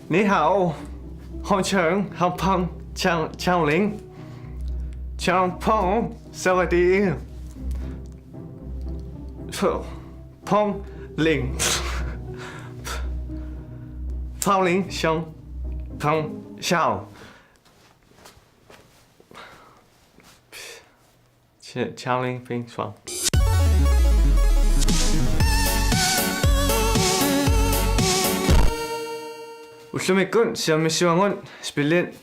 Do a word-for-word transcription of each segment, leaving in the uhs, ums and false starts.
你好，红尘，好胖，强，强灵，强胖，สวัสดี，胖，胖灵，胖灵，香，胖，笑。 Ch-, Charlie Pink Swan. Ullumikkut siammissuagut spillit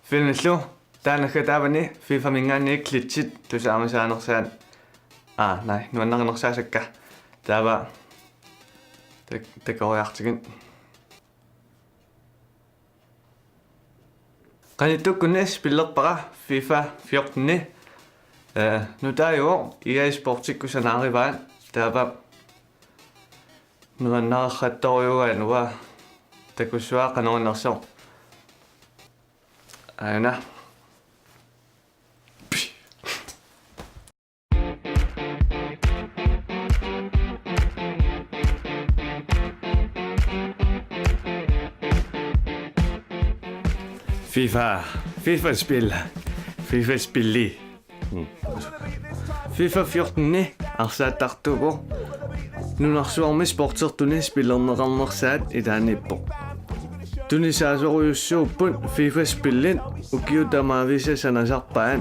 filmillu taanna taavani FIFA-minngaanniit glitchit tusaamasaanersaat. Aa, nej, nuannarinersaasakka. Taava tak-, takoriartigit. Qanittukkut spillerpara FIFA fjorten. Eh, nutaajuvoq E A Sportsikkut sanaarivaat taava nuannarerrattorujuugaluaq takussuaq qanoq innersoq. Aana. FIFA, FIFA-spil, FIFA-spilli. Mm. FIFA fjorten arsaattartuuvoq. Nunarsuarmi sportsertuni spillerneqarnersaat ilaanniippoq. Tunisaasorujussuupput FIFA-spillit ukiut tamaavisa sanasarpaat.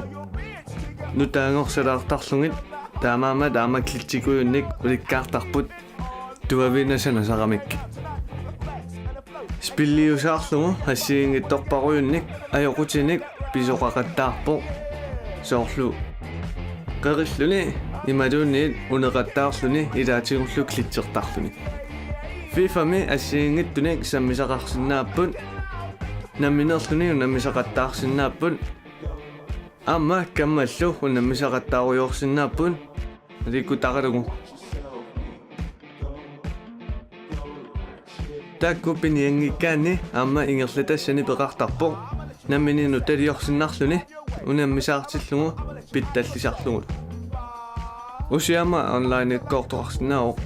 Nutaagorsalaartarlugit taamaammat aamma glitchikujunnik ulikkaartarput tuaviinnaq sanasaramik. Spilliusaarlugu assigiinngitsorpassuarnik ajoqutinik pisoqaqattaarpoq. Soorlu qerilluni imaluunniit uneqattaarluni ilaatigullu glitchertarluni. FIFA-mi assigiinngitsunik sammisaqarsinnaapput. Nammineerluni unammisaqattaarsinnaapput. Aamma kammallu unammisaqattaarujoorsinnaapput. Aliikkutaralugu. Taakku pinianngikkaanni aamma ingerlatassani peqartarpoq. Nammineq nutaliorsinnarluni unammisaartillugu pitsallisarlugu. Usiama online-ikkoortoqarsinnaavoq.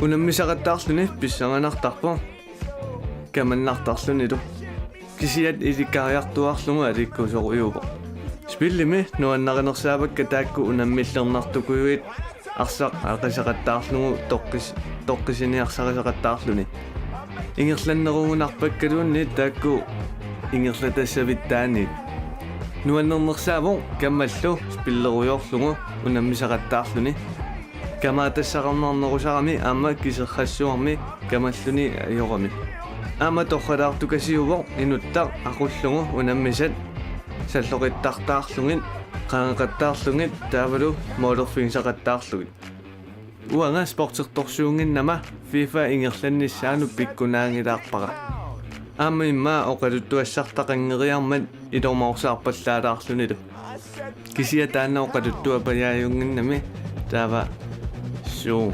Unammisaqattaarluni pissanganartarpoq. Kamannartarlunilu. Kisiat ilikariartuaarlugu aliikkusorujuuvoq. Spillimi nuannarinersaavakka taakku unammillernartukujuit arsaq aqisaqattaarlugu toqqis-, toqqissiniarsarisaqattaarluni. Ingerlannerugunarpakkaluunniit taakku ingerlatassavittaanniit. Nuannernersaavoq kammallu spillerujoorlugu unammisaqattaarluni. Kamaatassaqarnarnerusarami aamma kiserrassuarmi kamalluni ajorami. Aamma torralaartukasiuvoq inuttaq aqullugu unammisat salloqittartaarlugit, qaangeqattaarlugit taavalu moolerfigisaqattaarlugit. Uanga sportsertorsuunnginnama FIFA ingerlannissaanut pikkunaanngilaarpara. Aamma immaqa oqaluttuassartaqanngeriarmat ilumoorsaarpallaalaarlunilu. Kisianni taanna oqaluttuapajaajunngimmat taava suu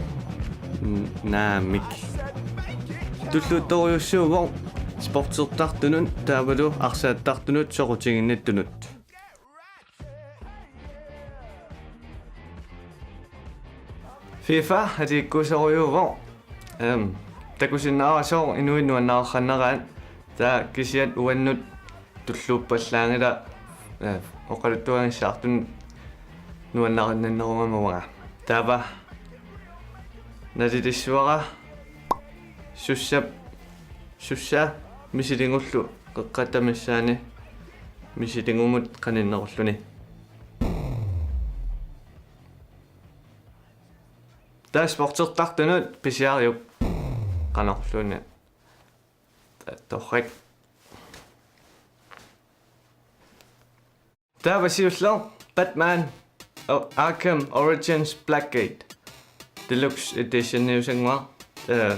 n-, naamik. Tulluuttorujussuuvoq sportsertartunut taavalu arsaattartunut soqutiginnittunut. FIFA aliikkusorujuuvoq. Ehm, takusinnaavara sooq inuit nuannareqqanneraat. Taava kisiat uannut tulluuppallaanngilaq, eh, oqaluttuagissaartunut nuannarinnannerugama uanga. Taava nalilissavara sussap-, sussa misiligullu qeqqata missaani misiligumut qaninnerulluni. Taava sportsertartunut pisiariuk qanorluunniit. Taava torrak. Taava siulleq Batman O-, Arkham Origins Blackgate Deluxe Editioniusannguaq, eh,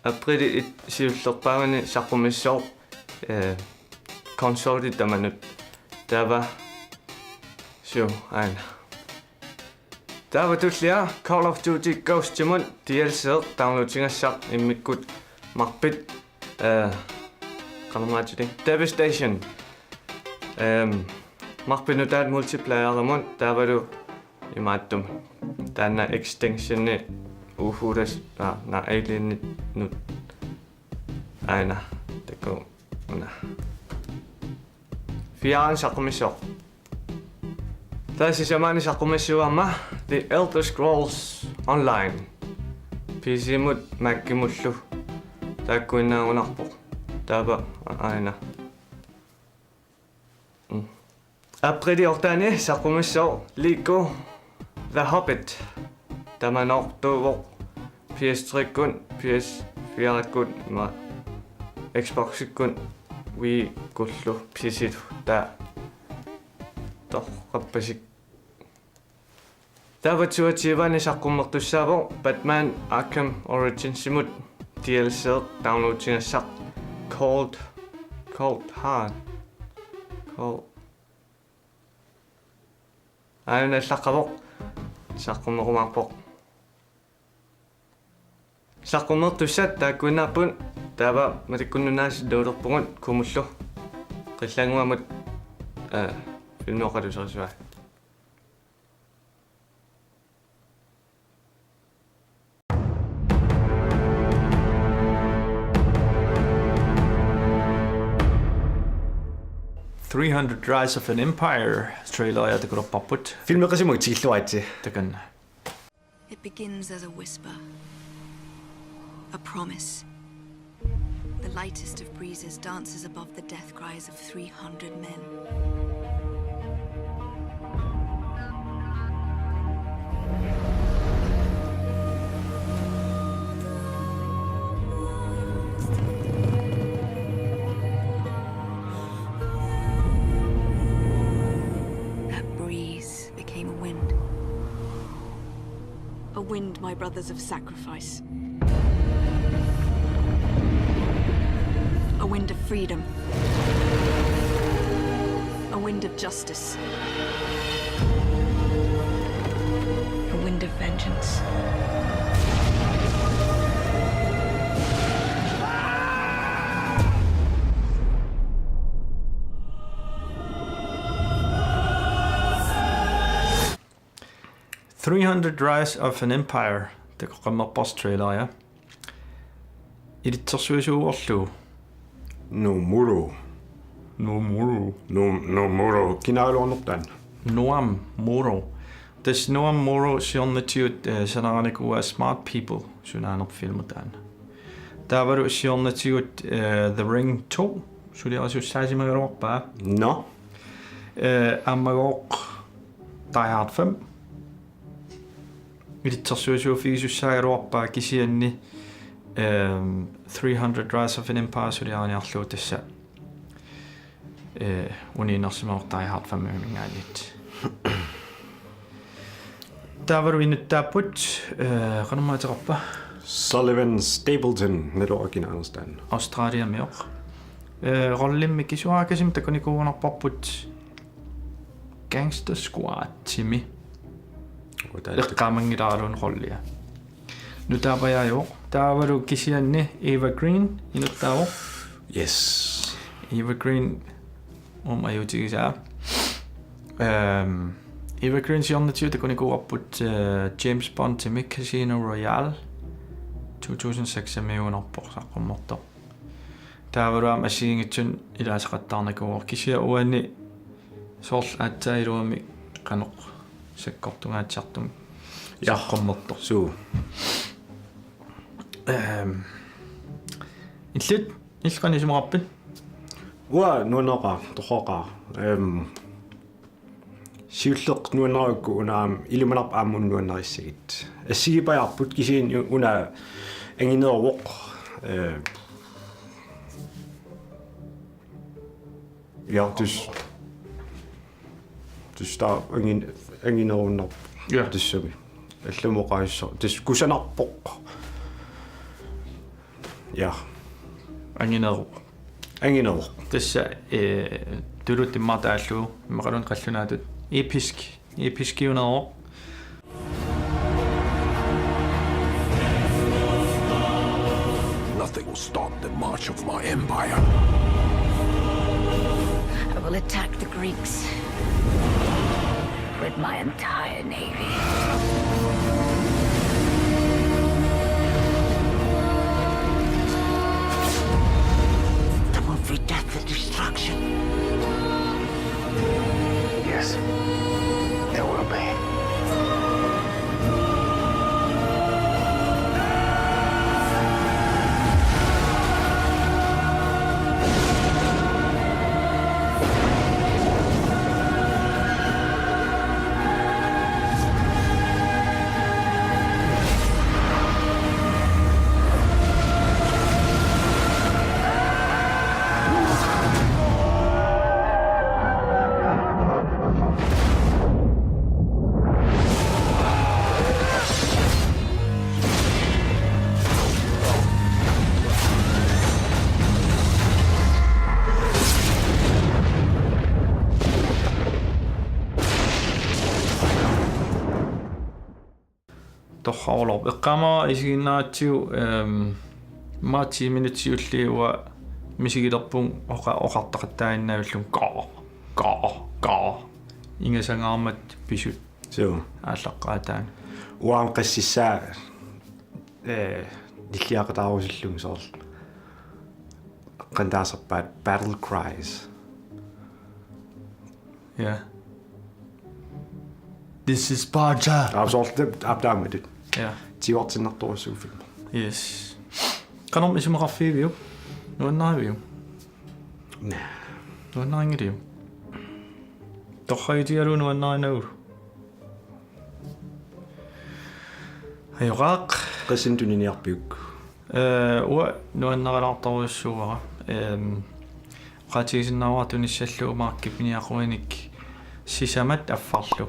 aprili it-, siullerpaamani saqqummissaaq, eh, konsolli tamanut. Taava suu aana. Taava tullia Call of Duty Ghostimut D L C downloadigassaq immikkut marpit, eh, qanormaatilik Devastation. Ehm, marpinutaat multiplayerimut taavalu imaattumut. Taanna extensioni Uhura's, aa, naa, Alienitut. Aana, takuuk una. Fireani saqqummissivoq. Taava sisamaanni saqqummissivoq aamma The Elder Scrolls Online. P C-mut Mac-imullu. Taakkuinnaagunarpoq. Taava a-, aana. Mm. Aprilip otteani saqqummissivoq Lego The Hobbit. Tamanoortuuvoq P S tre-kkut, P S fire-kkut, ima Xbox-ikkut, Wii-kkullu, P C-llu. Taava toqqappasik. Taava toogtyveani saqqummertussaavoq Batman Arkham Origins-imut D L C downloadigassaq Cold, Cold Hard. Cold. Aana allaqqavoq. Saqqummerumaarpoq. Saqqummertussat taakkuinnaapput, taava matakkunnunaasi downloaderpugut Kuumullu. Qilannguamut, eh, filmioqaluserisuai. Three hundred Rise of an Empire traileria takulerparput. Filmeqisimaguit tikilluaritsi. Takanna. It begins as a whisper, a promise. The lightest of breezes dances above the death cries of three hundred men. That breeze became a wind. A wind, my brothers, of sacrifice. A wind of freedom. A wind of justice. A wind of vengeance. Three hundred Rise of an Empire, takoqqammerpars traileria. Ilitsersuisuuvorlu. Noam Morrog. Noam Morrog. Noam, Noam Morrog. Kinaagaluarnertaan? Noam Morrog. Tassa Noam Morrog siornatigut, eh, sanaranikuua Smart People, sunaanerfilmut taanna. Taavalu siornatigut, eh, The Ring to, suliarisussaasimagaluarpaa. Nå. Eh, aammagooq Die Hard fem. Ilitsersuisuuffigisussaagaluarpaa kisianni, ehm, Three hundred Rise of an Empire suliariniarlugu tassa, eh, uniinnarsimavoq Die Hard fem-iminngaanniit. Taavalu inuttaapput, eh, qanormaa ateqarpa? Sullivan Stapleton, naluara kinaanersoq taanna. Australiamioq. Eh, rollimi kisuarakasimmik takunikuugunarparput Gangster Squad-imi. Uta-, eqqaamanngilaaraluunniit rollia. Nutaapajaajuvoq. Taavalu kisianni Eva Green inuttaavoq. Yes. Eva Green uuma ajuutigisaa. Ehm, Eva Green siornatigut takunikuuarput, eh, James Bond-imi Casino Royale two thousand six-imiugunarpoq saqqummertoq. Taavalu aamma assigiinngitsunik ilaaseqattaarnikuuvoq kisianni uani soorlu aatsaat iluamik qanoq sakkortungaatsiartumik. Ja. Saqqummertoq. Suu. Ehm, illit, illit qanoq isumaqarpit? Uanga nuanneqaaq, torraqaaq. Ehm, siulleq nuannerukku una aamma ilimanarpoq aamma una nuannarissagit. Assigiipajaarput kisianni una angineruvoq. Eh, ja, tassa. Tassa taava angin-, anginerunnarpoq. Ja. Tassami. Allamut oqaaseq. Tassa kusanarpoq. Ja. Angineruvoq. Angineruvoq. Tassa, eh, tuluttut immaqa taallugu, immaqaluunniit qallunaatut. Episk. Episkiuneruvoq. Nothing will stop the march of my empire. I will attack the Greeks where My entire navy. There won't be death and destruction. Yes, there will be. Torrarulorpoq. Eqqaamavara isiginnaaratsigu, ehm, immaqa ti minutsit siulliit uanga misigilerpunga oqa-, oqartaqattaaginnavillunga: "Kaa, kaa, kaa." Ingasangaarmat pisut. Suu. Aallaqqaataani. Uanga qassissaa, eh, nilliaqataarusullugu soorlu. Qantaasarpaat Battle Cries. Ja. This is Sparta. Aa, soorlu aap taamatut. Ja. Tiuartinnartorujussuuvoq filmi. Yes. Qanormi isumaqarfigiviuk? Nuannariviuk? Naa. Nuannarinngiviuk? Torragitigalugu nuannarinagulu. Ajoqaaq. Qassinik tuniniarpiuk? Ee, uanga nuannarilaartorujussuuara. Ehm, oqaatigisinnaavara tunissallugu Markip niaquanik sisamat affarlu.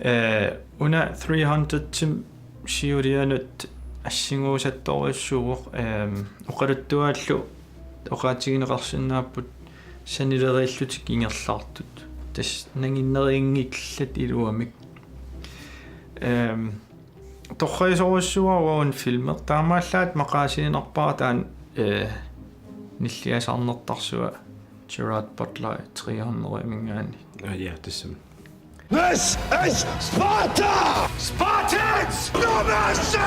Ee, una three hundred-imi siulianut assiguusattorujussuuvoq, ehm, oqaluttuaallu oqaatigineqarsinnaapput sanileriillutik ingerlaartut. Tassa nanginneriinngillat iluamik. Ehm, torragisorujussuuara uagut filmi. Taamaallaat maqaasiinerpara taanna, eh, nilliasaarnertarsuaq Gerard Butler three hundred-iminngaanniit. Aa, ja, tassami. This is Sparta! Spartans! No mercy!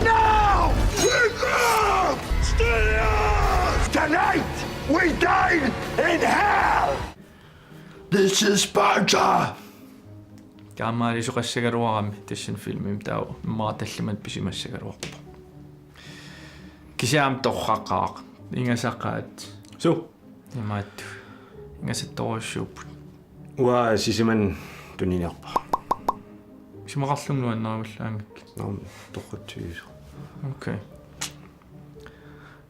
No! Freedom! Stadium! Tonight, we dine in hell! This is Sparta! Taamaalisoqassagaluarami tassani filmimi taava immaqa tallimat pisimassagaluarpoq. Kisianni torraqaaq, ingasaqaat. Suu. Imaattoq. Ingasattorujussuupput. Uanga sisamanut tuniniarpara. Isumaqarlunga nuannarivallaanngikkit. Naam, torratsigisoq. Okay.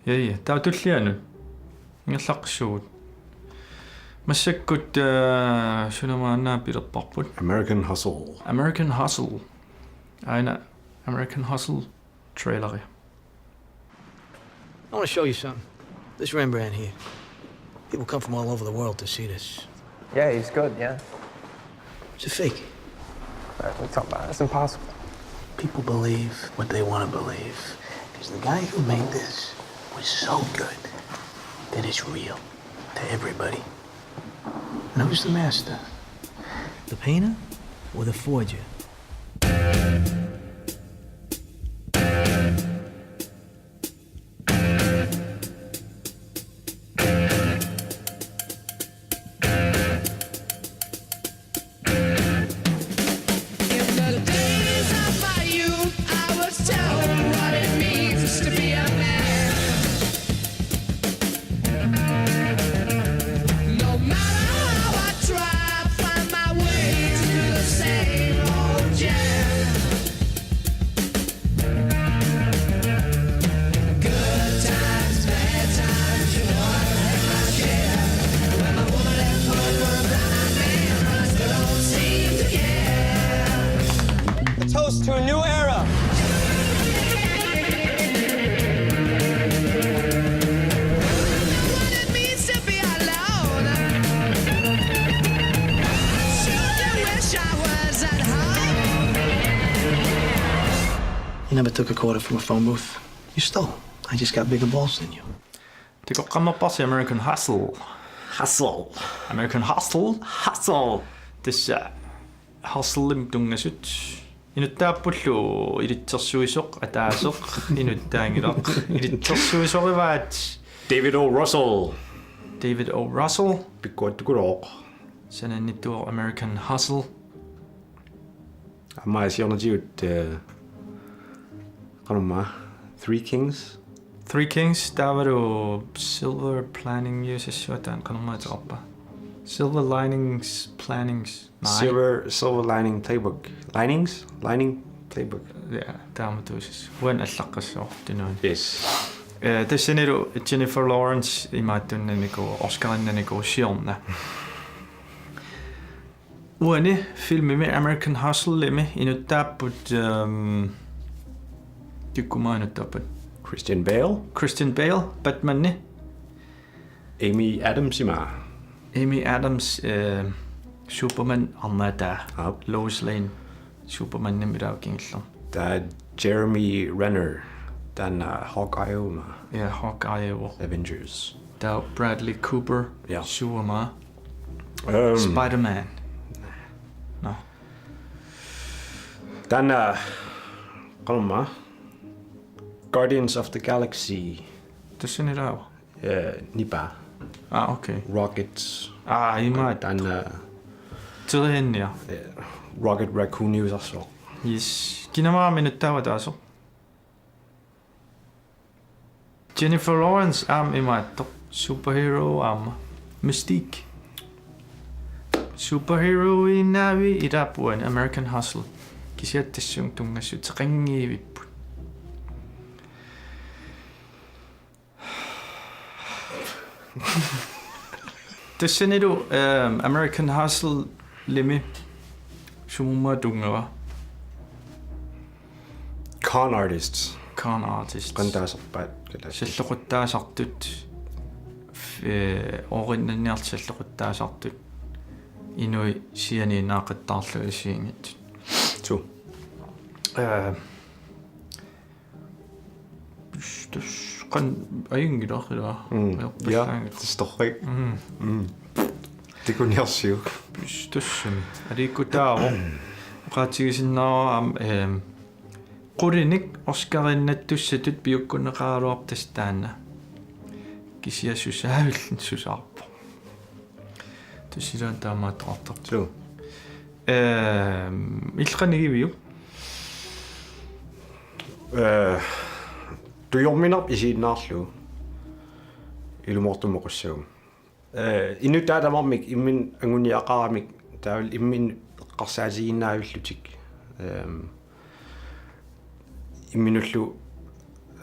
Ja, ja. Taava tullianut. Ingerlaqqissuugut. Massakkut, eh, suna maanna pilerparput? American Hustle. American Hustle. Aana American Hustle traileri. I wanna show you something. This Rembrandt here. People come from all over the world to see this. Yeah, he's good, yeah. It's a fake. All right, we talk about it. It's impossible. People believe what they wanna believe. Because the guy who made this was so good that it's real to everybody. And who's the master? The painter or the forger? In the days of my youth, I was told what it means to be a man. No matter how I try, I find my way to the same old jam. Good times, bad times, you know I had my share. When my woman left home for a blind man, I still don't seem to care. A toast to a new era. What it means to be alone. I surely wish I was at home. You never took a quarter from a phone booth. You stole. I just got bigger balls than you. Takoqqammerparsi American Hustle. Hustle. American Hustle. Hustle. Tassa Hustle-imik tunngasut. Inuttaappullu ilitsersuisoq ataaseq inuttaanngilaq. Ilitsersuisorivaat. David O. Russell. David O. Russell. Pikkuattukulooq. Sananiittuuvoq American Hustle. Aamma siornatigut, eh, qanormaa, Three Kings. Three Kings, taavalu Silver Lining, iusassuataan qanormaa ateqarpa. Silver Linings, Planings. Nej. Silver, Silver Lining Playbook. Linings? Lining Playbook. Ja, taamatuusas. Uani allaqqassaaq tunuani. Yes. Eh, tassanilu Jennifer Lawrence imaattunnanikuuvoq, Oscarinnanikuuvoq siorna. Uani filmimi American Hustle-imi inuttaapput, ehm, tikkumaa inuttaapput. Christian Bale. Christian Bale, Batmani. Amy Adams ima. Amy Adams, eh, Superman arnaataa. Aap. Lois Lane. Supermanimik ilaavigilermat. Taava Jeremy Renner. Taanna Hawkeye ima. Ja, Hawkeye. Avengers. Taava Bradley Cooper. Ja. Suuma. Ehm. Spider-Man. Nå. Taanna, qanormaa. Guardians of the Galaxy. Tassani ilaavoq. Eh, nipaa. Ah, okay. Rocket. Ah, ima. Taanna. Teriannia. Eh, Rocket Raccooniusarsuaq. Yes. Kinamaami inuttaava ataaseq? Jennifer Lawrence aamma imaattoq. Superhero aamma. Mystique. Superheroinnaavi ilaapput uani American Hustle. Kisianni tassunga tunngassuteqanngivipput. Tassanilu, ehm, American Hustle-imi sumummaa tunngava? Con artists. Con artists. Qanoq taasarpaat kalaallisut? Salloqittaasartut. F-, eh, oorinnanniartut salloqittaasartut. Inuit sianiinnaaqqattaarlugit assigiinngitsut. Suu. Eh, Pis-, tassa qanoq ajunngilaq ilaa. Mm. Ajorpallaanngilaq. Ja, tassa torrak. Mm. Mm. Tikuniarsiuk. Pis-, tassami. Aliikkutaavoq. Oqaatigisinnaavara aamma, ehm, qulinik Oscarinnattussatut piukkunneqaraluarpoq tassa taanna. Kisianni susaavilluni susaarpoq. Tassa ilaanni taamaattoqartarpoq. Suu. Ehm, illit qanoq igiviuk? Eh, tujorminarpoq isiginnaarlugu. Ilumoortumik oqassaanga. Eh, inuttaat tamarmik imminut anguniagaqaramik taavalu imminut eqqarsaatigiinnaavillutik. Ehm, imminullu,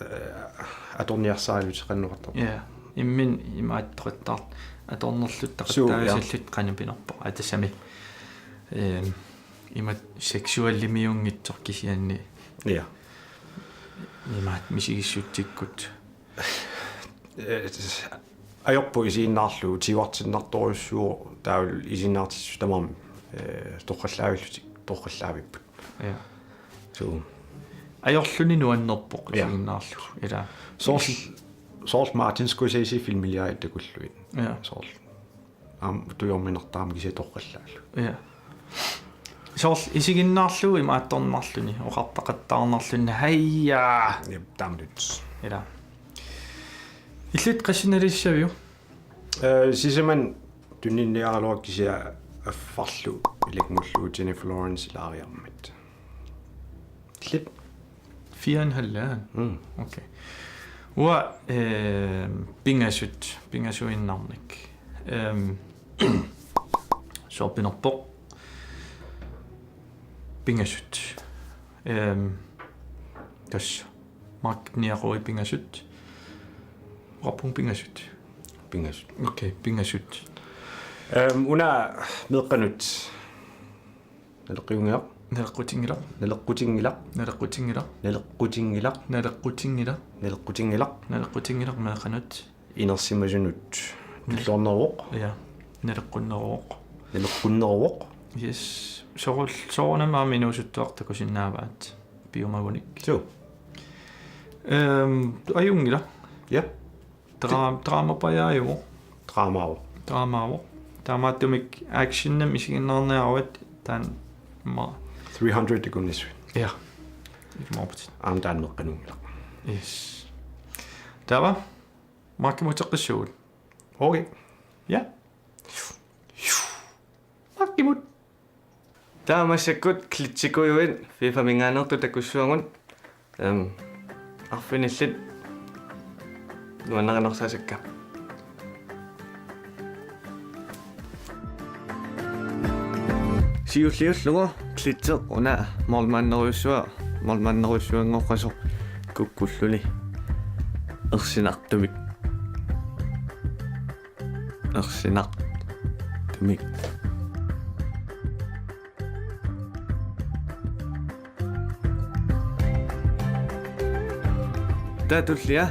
eh, atorniarsaralutik qanoq oqartarpa. Ja, imminut imaattoqattaartut atornerluttaqattaavisallutik. Suu, ja. Qanoq pinerpoq. Aa, tassami. Ehm, imatut seksualimiunngitsoq kisianni. Ja. Imaattoq misigissutsikkut. Eh, ajorpoq isiginnaarlugu, tiguartinnartorujussuuvoq taavalu isiginnaartitsisut tamarmik, eh, torrallaavillutik, torrallaavipput. Ja. Suu. Ajorluni nuannerpoq. Ja. Isiginnaarlugu, ilaa. Soorl-, soorlu Martin Scorsese filmiliarit takullugit. Ja. Soorlu. Aamma tujorminartarami kisianni torrallaallugu. Ja. Soorlu isiginnaarlugu imaattornarluni, oqartaqattaarnarluni, hajaa! Jep, taamatut. Ilaa. Illit qassinnaalissaviuk? Eh, sisamat tuniniaraluarpara kisianni affarlu ilakngullugu Jennifer Lawrence ilaariarmat. Illit? Fire en halv, ja. Mm. Okay. Uanga, ehm, pingasut, pingasuinnarnik. Ehm, soorpinerpoq. Pingasut. Ehm, tassa. Mark niaqui pingasut. Oqarpunga pingasut. Pingasut. Okay, pingasut. Ehm, una meeqqanut. Naleqqiunngilaq. Naleqqutinngilaq. Naleqqutinngilaq. Naleqqutinngilaq. Naleqqutinngilaq. Naleqqutinngilaq. Naleqqutinngilaq. Naleqqutinngilaq meeqqanut. Inersimasunut. Nal-, tulluarneruvoq. Ja. Naleqqunneruvoq. Naleqqunneruvoq. Yes. Soorl-, soorunami aamma inuusuttuartut takusinnaavaat. Piumagunik. Suu. Ehm, ajunngilaq. Ja. Dra-, dramapajaajuvoq. Dramaavoq. Dramaavoq. Taamaattumik actionimik isiginnaarniaruit taanna Ma. Three hundred takunnissavit. Ja. Ilmoorputit. Aamma taanna meqqanunngilaq. Yes. Taava. Markimut uteqqissuugut. Okay. Ja. Markimut. Taava massakkut glitchikujuit FIFA-minngaanneersut takussuugut. Ehm, arfinillit nuannarinersaasakka. Siulliullugu glitcher una målmanderujussuaq, målmanderujussuanngortoq kukkulluni. Ersinartumik. Ersinartumik. Taava tullia.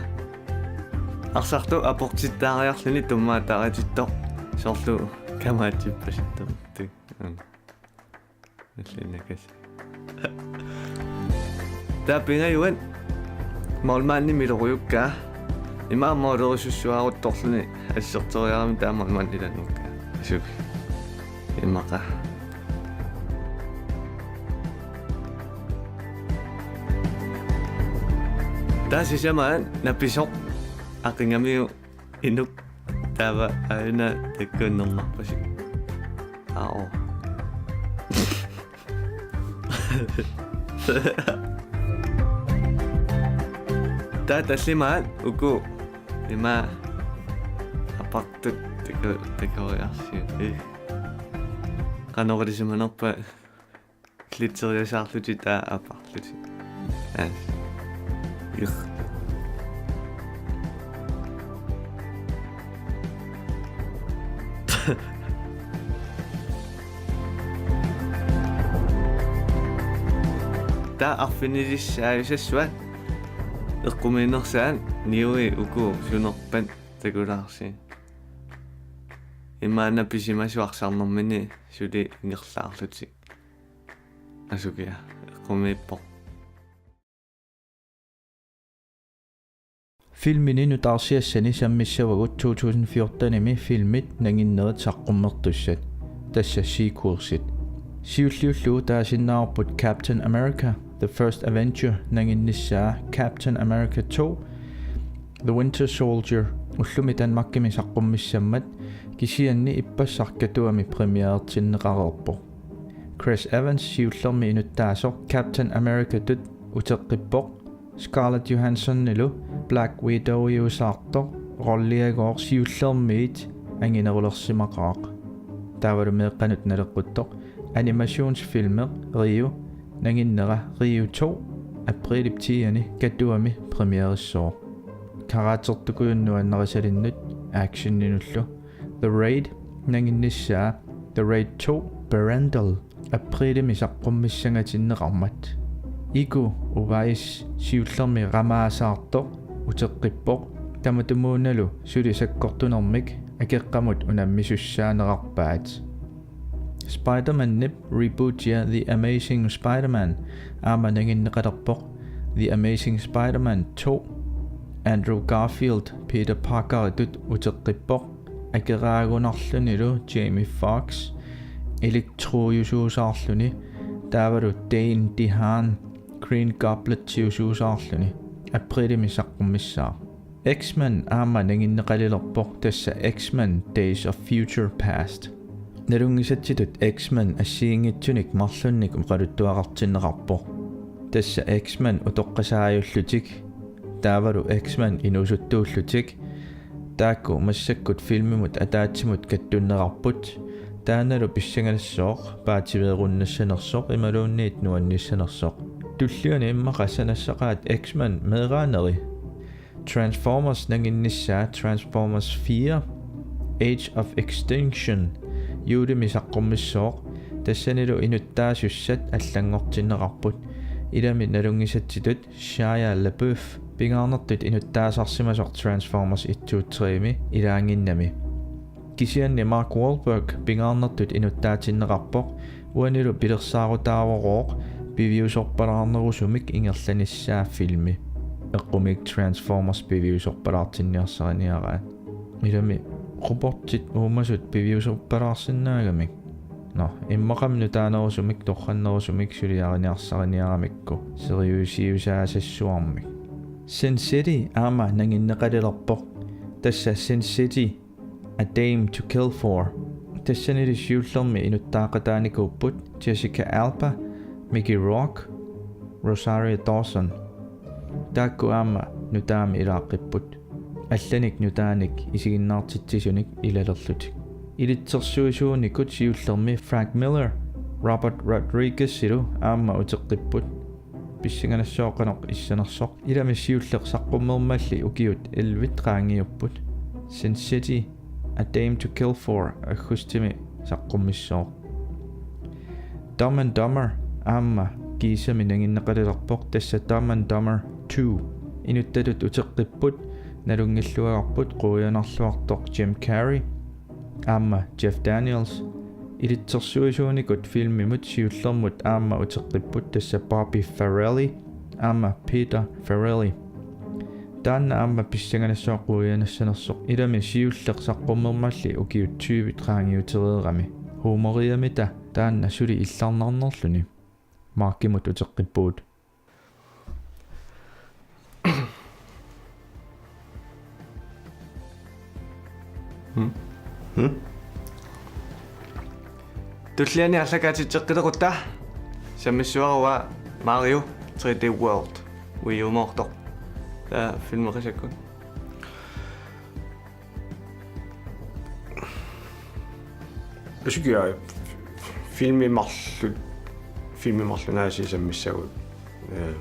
Arsartoq aportittaariarluni tummaataaritittoq. Soorlu kamaatsippasittoq. Mm. Allinnakas. Taava pingajuat målmandimik ilorujukkaa. Ima målerusussuaruttorluni asserteriarami taava målmandip ilannukkaa. Asuk. Immaqa. Taava sisamaat napisoq aqigamiuk inuk taava aana takkuinnarnarpasi. Aa. Taava tallimaat uku ima apartut taku-, takoriarsiuk. Ih. Qanoq ilisimanerpa glitcheriasaarlutik taava aparlutik. Aa. Ih. Taava arfinilissaajusassuat eqqumiinnersaat niui uku sunerpat takulaarsi. Imaanna pisimasut arsarnermini suli ingerlaarlutik. Asukiaq eqqumiippoq. Filmini nutaarsiassani sammissavagut to tusind fjortenimi filmit nanginnerit saqqummertussat, tassa sequelsit. Siulliullugu taasinnaavarput Captain America, The First Avenger nanginnissaa Captain America to, The Winter Soldier, ullumi Danmarkimi saqqummissammat, kisianni ippassaq Katuami premierertinneqareerpoq. Chris Evans siullermik inuttaasoq Captain America-tut uteqqippoq, Scarlett Johanssonilu Black Widowiusaartoq rolliagooq siullermiit anginerulersimaqaaq. Taavalu meeqqanut naleqquttoq animationsfilmi Rio nanginnera Rio to aprilip tiende Katuami premierissaaq. Karaktertukujunnuannarisalinnu actioninullu. The Raid nanginnissaa The Raid to Parental aprilimi saqqummissangatinneqarmat. Iku Uwais siullermik ramaasaartoq uteqqippoq, tamatumuunalu suli sakkortunermik akeqqamut unammisussaanerarpaat. Spider-Manip rebootia The Amazing Spider-Man aamma nanginneqalerpoq, The Amazing Spider-Man to, Andrew Garfield Peter Parkeritut uteqqippoq, akeraagunarlunilu Jamie Foxx Electrojusuusaarluni, taavalu Dane DeHaan Green Gobletiusuusaarluni aprilimi saqqummissaaq. X-Men aamma nanginneqalilerpoq, tassa X-Men Days of Future Past. Nalunngisatsitut X-Men assigiinngitsunik marlunnik oqaluttuaqartinneqarpoq. Tassa X-Men utoqqasaajullutik, taavalu X-Men inuusuttuullutik, taakku massakkut filmimut ataatsimut kattunneqarput, taannalu pissangalassooq, paatsiveerunnassanersoq imaluunniit nuannissanersoq. Tulliani immaqa sanassaqaat X-Men meeraaneri. Transformers nanginnissaa Transformers fire, Age of Extinction, juulimi saqqummissaaq, tassanilu inuttaasussat allanngortinneqarput. Ilami nalunngisatsitut Shia LaBeouf pingaarnertut inuttaasarsimasoq Transformers et to tre-mi ilaanginnami. Kisianni Mark Wahlberg pingaarnertut inuttaatinneqarpoq, uanilu pilersaarutaavorooq piviusorpalaarnerusumik ingerlanissaa filmi. Eqqumiik Transformers piviusorpalaartinniarsariniaraat. Ilami robotit uumasut piviusorpalaarsinnaagamik. Nå, immaqami nutaanerusumik torrannerusumik suliariniarsariniaramikku seriøsiusaasassuarmik. Sin City aamma nanginneqalilerpoq. Tassa Sin City, A Dame to Kill For. Tassanili siullermi inuttaaqataanikuupput Jessica Alba, Mickey Rourke, Rosario Dawson. Taakku aamma nutaamik ilaaqqipput. Allanik nutaanik isiginnaartitsisunik ilalerlutik. Ilitsersuisuunikut siullermi Frank Miller, Robert Rodriguezilu aamma uteqqipput. Pissanganassaaq qanoq issanersoq. Ilami siulleq saqqummermalli ukiut ellevit qaangiupput. Sin City, A Dame to Kill For aggustimi saqqummissooq. Dumb and Dumber aamma kiisami nanginneqalilerpoq, tassa Dumb and Dumber two. Inuttatut uteqqipput, nalunngilluagarput quianarluartoq Jim Carrey aamma Jeff Daniels. Ilitsersuisuunikut filmimut siullermut aamma uteqqipput, tassa Bobby Farrelly aamma Peter Farrelly. Taanna aamma pissanganassaaq quianassanersoq. Ilami siulleq saqqummermalli ukiut tyvit qaangiutereerami. Humoriamita taanna suli illarnarnerluni. Markimut uteqqippugut. Hmm? Hmm? Tulliani aallakaatitseqqilerutta sammissuara Mario three D World, Wii U-moortoq. Taava filmeqisakkut. Asukiaq filmi marluk, filmi marluk aasiit sammissagut. Eh,